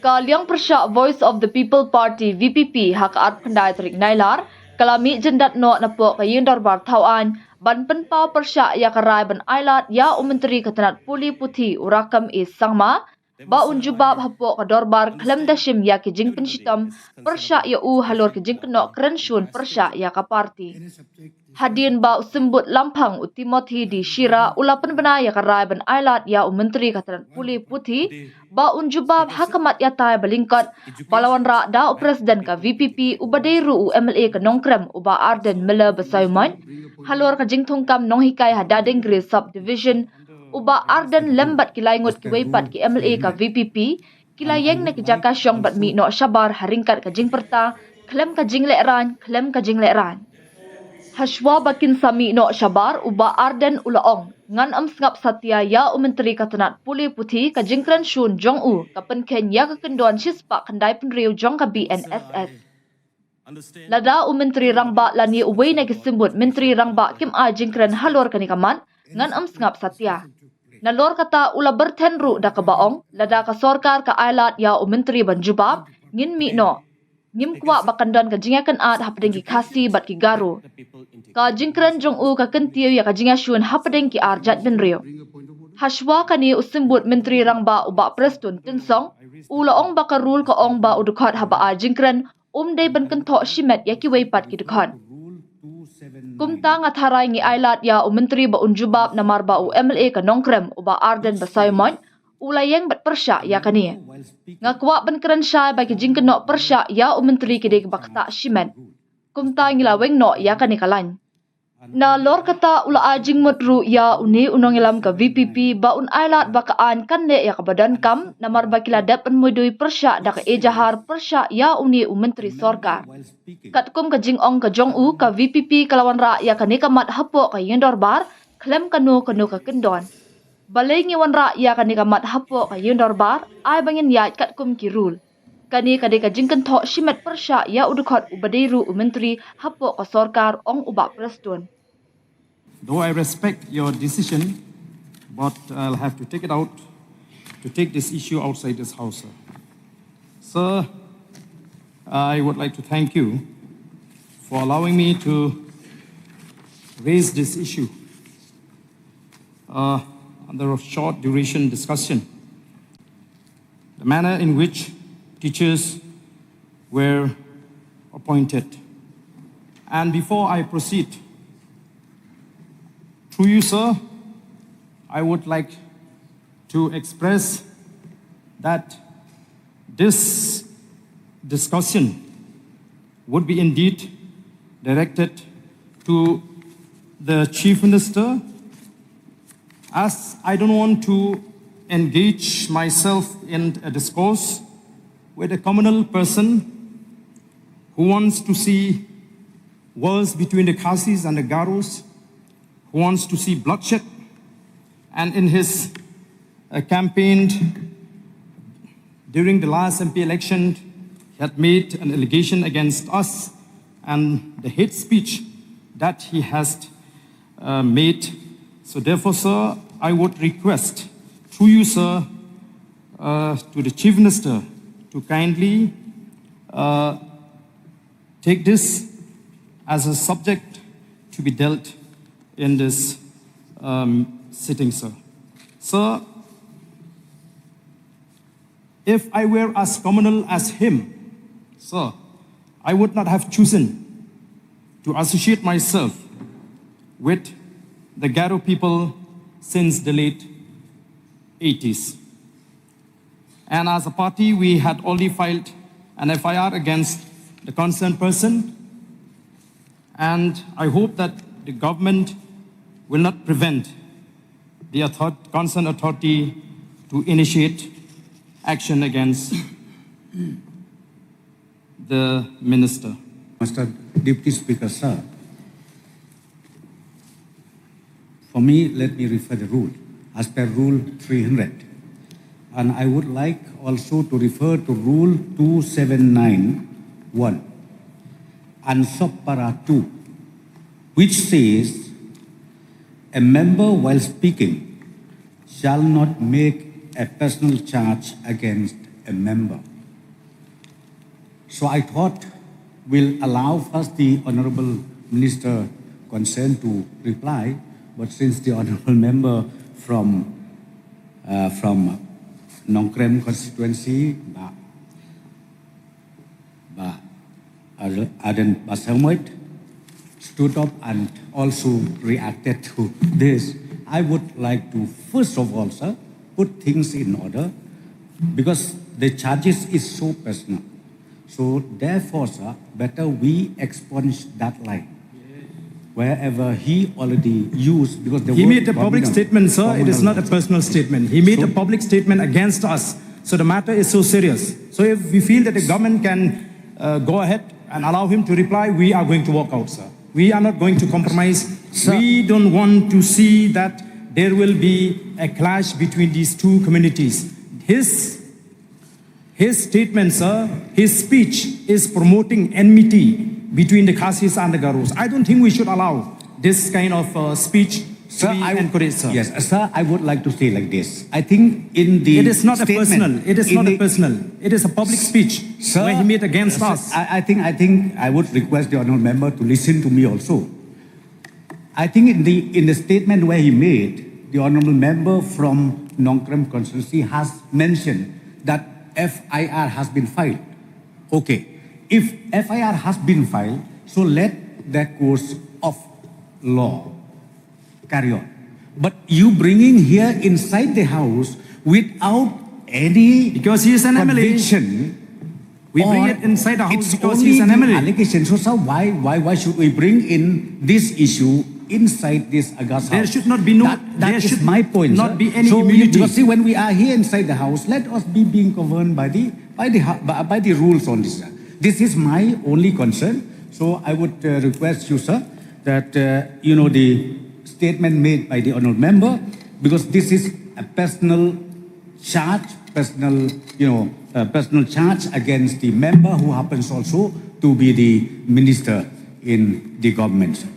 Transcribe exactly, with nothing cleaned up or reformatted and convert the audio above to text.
Ka liang pyrshah Voice of the People Party, V P P, ha ka arphew khyndai tarik Nailar, ka la mih jyndat noh napoh ka ïing dorbar thaw aiñ, ban pynpaw pyrshah ïa ka rai ban ailad ïa u Myntri ka tnat pule puthi u Rakkam A Sangma, ba un jubab hapoh ka dorbar khlem da shim ïa ki jingpynshitom pyrshah ïa u halor ki jingkynnoh kren shun pyrshah ïa ka party. Hadien ba u symbud Lamphang u Timothy D Shira u la pynbna ïa ka rai ban ailad ïa u Myntri ka tnat pule puthi, ba un jubab ha khmat ïa tai ba lyngkot, ba la wanrah da u President ka V P P uba dei ruh u M L A ka Nongkrem u Bah Ardent Miller Basaiawmoit, halor ka jingthungkam nonghikai ha Dading Gre Sub Division, u Bah Ardent lem bad ki lai ngut kiwei pat ki M L A ka V P P, ki la ïeng na ki jaka shong bad mih noh shabar ha ryngkat ka jingpyrta, khlem ka jinglehraiñ, khlem ka jinglehraiñ. Hashwa ba kin sa mih noh shabar u Bah Ardent u la ong, ngan ym sngap satia ïa u Myntri ka tnat pule puthi, ka jingkren shun jong u ka pynkheiñ ïa ka kyndon shispah khyndai phew jong ka B N S S. Lada u Myntri Rangbah lane uwei na ki symbud Myntri Rangbah kim ai jingkren halor kane ka mat, ngan ym sngap satia. Nalor kata u la byrthen ruh da kaba ong, lada ka sorkar ka ailad ïa u Myntri ban jubab, ngin mih noh. Ngim kwah ba kan don ka jingïakynad hapdeng ki Khasi bad ki Garo. Ka jingkren jong u ka kyntiew ïa ka jingïashun hapdeng ki ar jaitbynriew. Hashwa kane u symbud Myntri Rangbah u Bah Prestone Tynsong u la ong ba ka rule ka ong ba u dkhot haba ai jingkren um dei ban kynthoh shimet ïa kiwei pat ki dkhot. Kumta nga tharai ngi ailad ïa u Myntri ba un jubab namar ba u M L A ka Nongkrem u Bah Ardent Basaiawmoit u la ïeng bad pyrshah ïa kane. Nga kwah ban kren shai ba ki jingkynnoh pyrshah ïa u Myntri ki dei kiba ktah shimet. Kumta ngi la weng noh ïa kane ka lain. Nalor kata u la ai jingmut ruh ïa une u nongïalam ka V P P ba un ailad ba ka aiñ kan leh ïa kaba donkam, namar ba ki la dep ban muidui pyrshah da ka ejahar pyrshah ïa une u Myntri Sorkar. Katkum ka jingong ka jong u, ka V P P ka la wanrah ïa kane ka mat hapoh ka ïing dorbar khlem kano kano ka kyndon. Balei ngi wanrah ïa kane ka mat hapoh ka ïing dorbar? Ai ba ngin ïaid katkum ki rule. Kane ka dei ka jingkynthoh shimet pyrshah ïa u dkhot uba dei ruh u Myntri hapoh ka sorkar, ong u Bah Prestone. Though I respect your decision, but I'll have to take it out, to take this issue outside this House, sir. Sir, I would like to thank you for allowing me to raise this issue uh, under a short duration discussion. The manner in which teachers were appointed. And before I proceed, through you, sir, I would like to express that this discussion would be indeed directed to the Chief Minister, as I don't want to engage myself in a discourse with a communal person who wants to see wars between the Khasis and the Garos, who wants to see bloodshed, and in his uh, campaigned during the last M P election, he had made an allegation against us and the hate speech that he has uh, made. So therefore, sir, I would request through you, sir, uh, to the Chief Minister to kindly uh, take this as a subject to be dealt in this um, sitting, sir. Sir, if I were as communal as him, sir, I would not have chosen to associate myself with the Garo people since the late eighties. And as a party, we had already filed an F I R against the concerned person. And I hope that the government will not prevent the author- concerned authority to initiate action against the minister. Mister Deputy Speaker, sir, for me, let me refer the rule as per Rule three hundred. And I would like also to refer to Rule two seven nine one and subpara two, which says a member, while speaking, shall not make a personal charge against a member. So I thought we'll allow first the Honorable Minister concerned to reply, but since the Honorable Member from uh, from Nongkrem constituency, Bah, Bah Ardent Basaiawmoit, stood up and also reacted to this, I would like to first of all, sir, put things in order because the charges is so personal. So therefore, sir, better we expunge that line wherever he already used because there He were made a public communal- statement, sir. It is communal not a lines. Personal statement. He made a So- public statement against us. So the matter is so serious. So if we feel that the government can uh, go ahead and allow him to reply, we are going to walk out, sir. We are not going to compromise. Sir. We don't want to see that there will be a clash between these two communities. His his statement, sir, his speech is promoting enmity between the Khasis and the Garos. I don't think we should allow this kind of uh, speech Sir, to be I encouraged, sir. Yes, sir, I would like to say like this. I think in the It is not statement, a personal. It is in not the- a personal. It is a public speech Sir, where he made against sir, us. I, I think I think I would request the honorable member to listen to me also. I think in the in the statement where he made, the honorable member from Nongkrem constituency has mentioned that F I R has been filed. Okay, if F I R has been filed, so let the course of law carry on. But you bringing here inside the house without any Because he is an M L A. conviction, We bring or it inside the house it's because only he's an the M L A. Allegation. So, sir, why why why should we bring in this issue inside this august There house? Should not be no- That, that there is should my point, not sir. be any So we- immunity. Because see, when we are here inside the house, let us be being governed by the by the hu- by, by the rules on this, sir. This is my only concern. So I would uh, request you, sir, that uh, you know the statement made by the honourable member, because this is a personal charge, personal, you know, uh, personal charge against the member who happens also to be the minister in the government, sir.